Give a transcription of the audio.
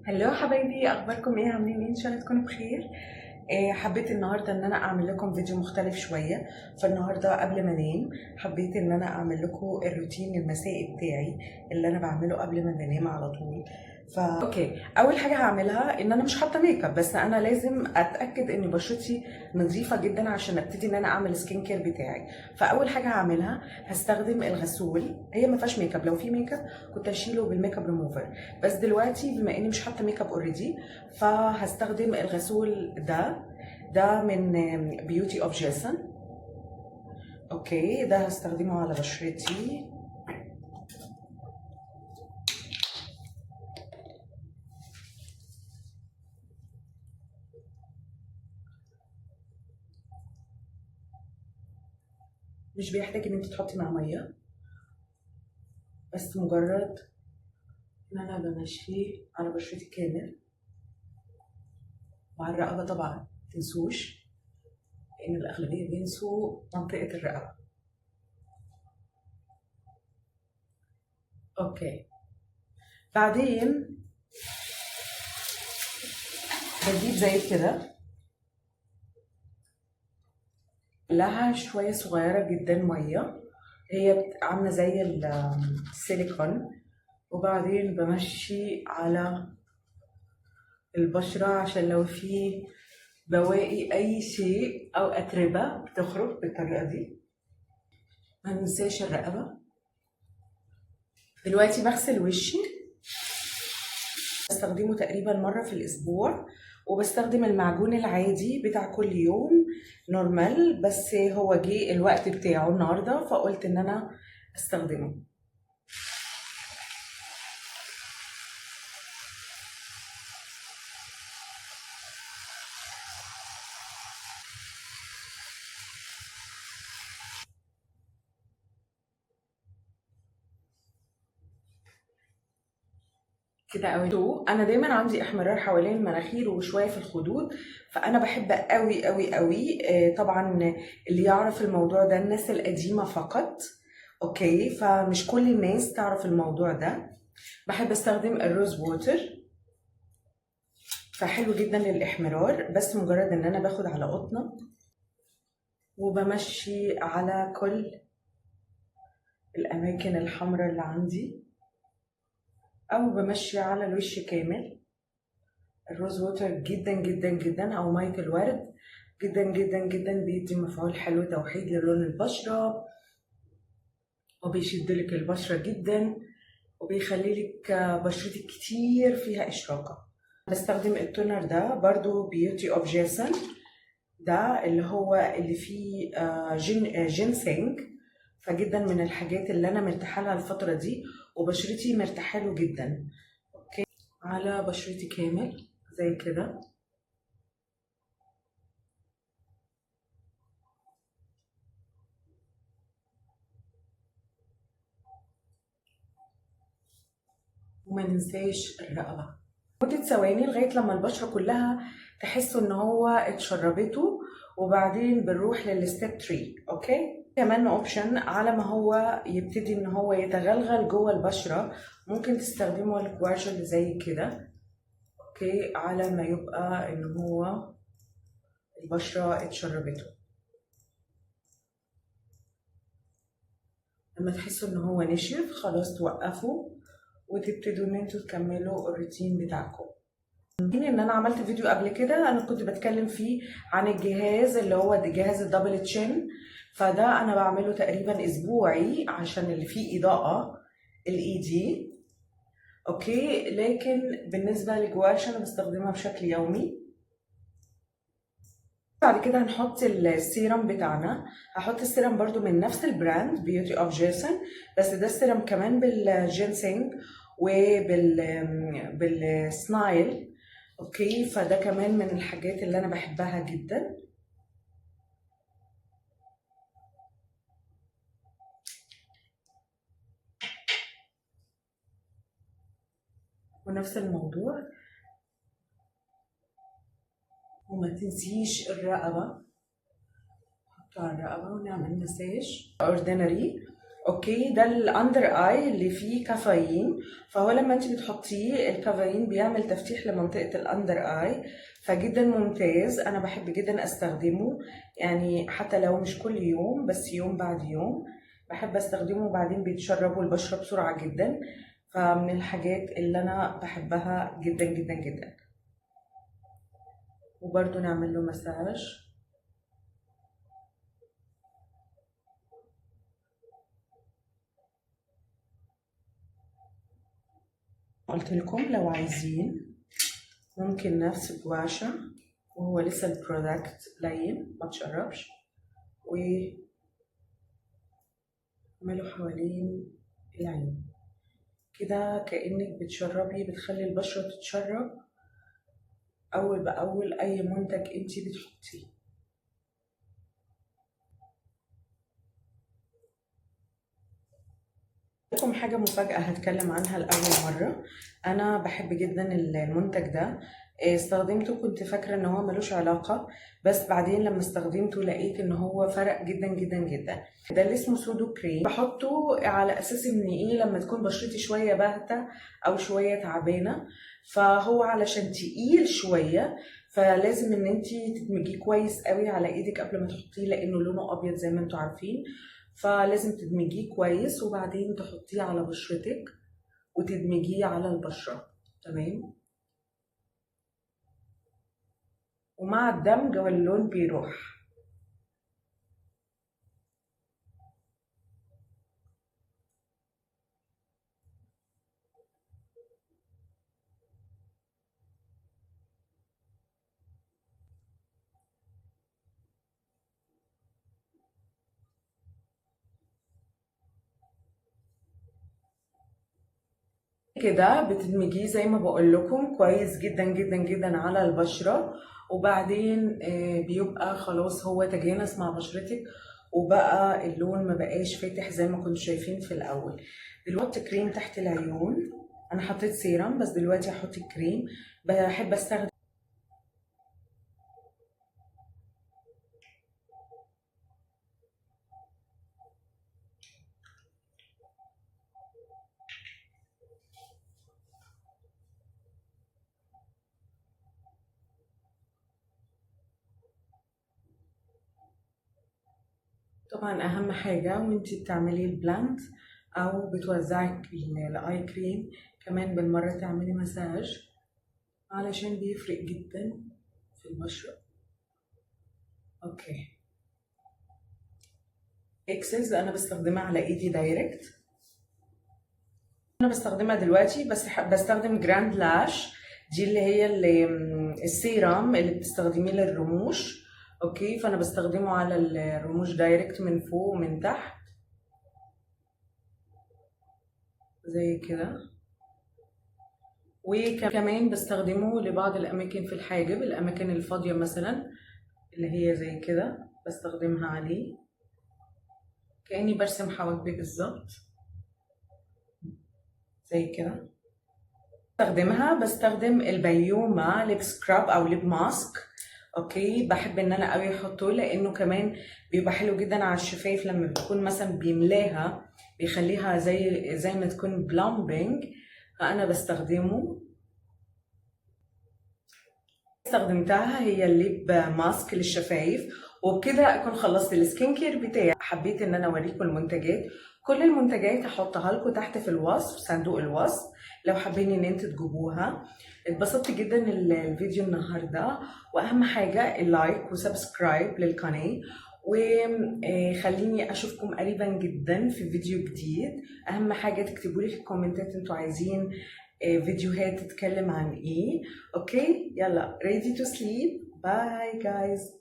Hello حبايبي، اخباركم ايه؟ عاملين ايه؟ ان شاء الله تكونوا بخير. حبيت النهارده ان انا اعمل لكم فيديو مختلف شوية. فالنهارده قبل ما انام حبيت ان انا اعمل لكم الروتين المسائي بتاعي اللي انا بعمله قبل ما بنام على طول. Okay، اول حاجة هعملها ان انا مش حاطه ميك اب، بس انا لازم اتاكد ان بشرتي نظيفة جدا عشان ابتدي ان انا اعمل skin care بتاعي. فاول حاجة هعملها هستخدم الغسول. هي ما فيهاش ميك اب، لو في ميك اب كنت اشيله بالميك اب ريموفر، بس دلوقتي بما اني مش حاطه ميك اب already فهستخدم الغسول ده. ده من Beauty of Joseon. Okay، ده هستخدمه على بشرتي. مش بيحتاج ان انت تحطي مع مية، بس مجرد ان انا بمشيه على بشرتي كامل وعلى الرقبة. طبعا متنسوش، لان الاغلبية بينسوا منطقة الرقبة. Okay، بعدين بجيب زي كده لها شوية صغيرة جدا مية، هي عامله زي السيليكون، وبعدين بمشي على البشرة عشان لو في بواقي أي شيء أو أتربة بتخرج بالطريقة دي. ما ننساش الرقبة. دلوقتي بغسل وشي، بستخدمه تقريبا مرة في الأسبوع، وبستخدم المعجون العادي بتاع كل يوم normal، بس هو جه الوقت بتاعه النهاردة فقلت إن أنا استخدمه. كده قوي. انا دايما عندي احمرار حوالين المناخير وشوية في الخدود، فانا بحب قوي قوي قوي. طبعا اللي يعرف الموضوع ده الناس القديمة فقط، okay، فمش كل الناس تعرف الموضوع ده. بحب استخدم ال rose water، فحلو جدا للاحمرار، بس مجرد ان انا باخد على قطنه وبمشي على كل الاماكن الحمراء اللي عندي، او بمشي على الوش كامل. ال rose water جدا جدا جدا، او مية الورد جدا جدا جدا، بيدي مفعول حلو، توحيد للون البشرة، وبيشد لك البشرة جدا، وبيخلي لك بشرتك كتير فيها اشراقه. بستخدم ال toner ده برضو Beauty of Joseon، ده اللي هو اللي فيه جينسينج، فجدا من الحاجات اللي انا مرتاحة لها الفترة دي، وبشرتي مرتاحة له جدا. Okay، على بشرتي كامل زي كده. وما ننساش الرقبة. مده ثواني لغاية لما البشرة كلها تحس ان هو اتشربته، وبعدين بنروح لل step 3. Okay، كمان option على ما هو يبتدي ان هو يتغلغل جوه البشرة، ممكن تستخدموا ال gua sha اللي زي كده. Okay، على ما يبقى ان هو البشرة اتشربته. لما تحسوا ان هو نشف خلاص توقفوا وتبتدوا ان انتوا تكملوا الروتين بتاعكم. ان انا عملت فيديو قبل كده انا كنت بتكلم فيه عن الجهاز اللي هو جهاز ال double chin، فده انا بعمله تقريبا اسبوعي عشان اللي فيه اضاءة ال LED. Okay، لكن بالنسبة لل gua sha انا بستخدمها بشكل يومي. بعد كده هنحط السيرم بتاعنا. هحط السيرم برضو من نفس ال brand Beauty of Joseon، بس ده السيرم كمان بالجينسينج وبال snail. Okay، فده كمان من الحاجات اللي انا بحبها جدا. ونفس الموضوع، وما تنسيش الرقبة، حطها على الرقبة ونعمل مساج. okay، ده ال under eye اللي فيه كافيين، فهو لما انت بتحطيه الكافيين بيعمل تفتيح لمنطقة ال under eye، فجدا ممتاز. انا بحب جدا استخدمه، يعني حتى لو مش كل يوم بس يوم بعد يوم بحب استخدمه، وبعدين بيتشربوا البشرة بسرعة جدا، فمن الحاجات اللي انا بحبها جدا جدا جدا. وبرده نعمل له مساج. قلت لكم لو عايزين ممكن نفس الجواشة وهو لسه ال product لين ما تشربش، واعمله حوالين العين كده كأنك بتشربي، بتخلي البشرة تتشرب أول بأول أي منتج انتي بتحطيه. لكم حاجة مفاجأة هتكلم عنها لأول مرة. أنا بحب جدا المنتج ده، استخدمته كنت فاكرة إن هو ملوش علاقة، بس بعدين لما استخدمته لقيت إن هو فرق جدا جدا جدا. ده اللي اسمه Sudocrem، بحطه على أساس إن إيه لما تكون بشرتي شوية باهتة أو شوية تعبانة، فهو علشان تقيل شوية فلازم إن انتي تدمجيه كويس قوي على إيدك قبل ما تحطيه، لأنه لونه أبيض زي ما انتوا عارفين، فلازم تدمجيه كويس وبعدين تحطيه على بشرتك وتدمجيه على البشرة. تمام، ومع الدمج واللون بيروح. كده بتدمجيه زي ما بقول لكم كويس جدا جدا جدا على البشرة، وبعدين بيبقى خلاص هو تجانس مع بشرتك وبقى اللون ما بقاش فاتح زي ما كنتوا شايفين في الاول. دلوقتي كريم تحت العيون، انا حطيت سيرم بس دلوقتي هحط الكريم. بحب استخدم طبعا اهم حاجة وانتي بتعملي ال blend او بتوزعي ال eye cream كمان بالمرة تعملي مساج، علشان بيفرق جدا في البشرة. okay، excess انا بستخدمها على ايدي direct، انا بستخدمها دلوقتي بس بستخدم GrandeLASH، دي اللي هي السيرام اللي بتستخدميه للرموش. okay، فانا بستخدمه على الرموش direct من فوق ومن تحت زي كده، وكمان بستخدمه لبعض الاماكن في الحاجب، الاماكن الفاضيه مثلا اللي هي زي كده بستخدمها عليه كاني برسم حواجبي بالظبط زي كده. بستخدم ال Byoma lip scrub او lip mask. okay، بحب ان انا قوي احطه لانه كمان بيبقى حلو جدا على الشفايف لما بتكون مثلا بيملاها، بيخليها زي ما تكون plumping، فانا بستخدمه. استخدمتها هي ال lip mask للشفايف، وبكده اكون خلصت ال skin care بتاعي. حبيت ان انا اوريكم المنتجات، كل المنتجات هحطها لكم تحت في الوصف، صندوق الوصف، لو حابين ان انتوا تجيبوها. اتبسطت جدا الفيديو النهارده، واهم حاجه ال like و subscribe للقناه، وخليني اشوفكم قريبا جدا في فيديو جديد. اهم حاجه تكتبوا لي في الكومنتات انتوا عايزين فيديوهات تتكلم عن ايه. okay، يلا ready to sleep، bye guys.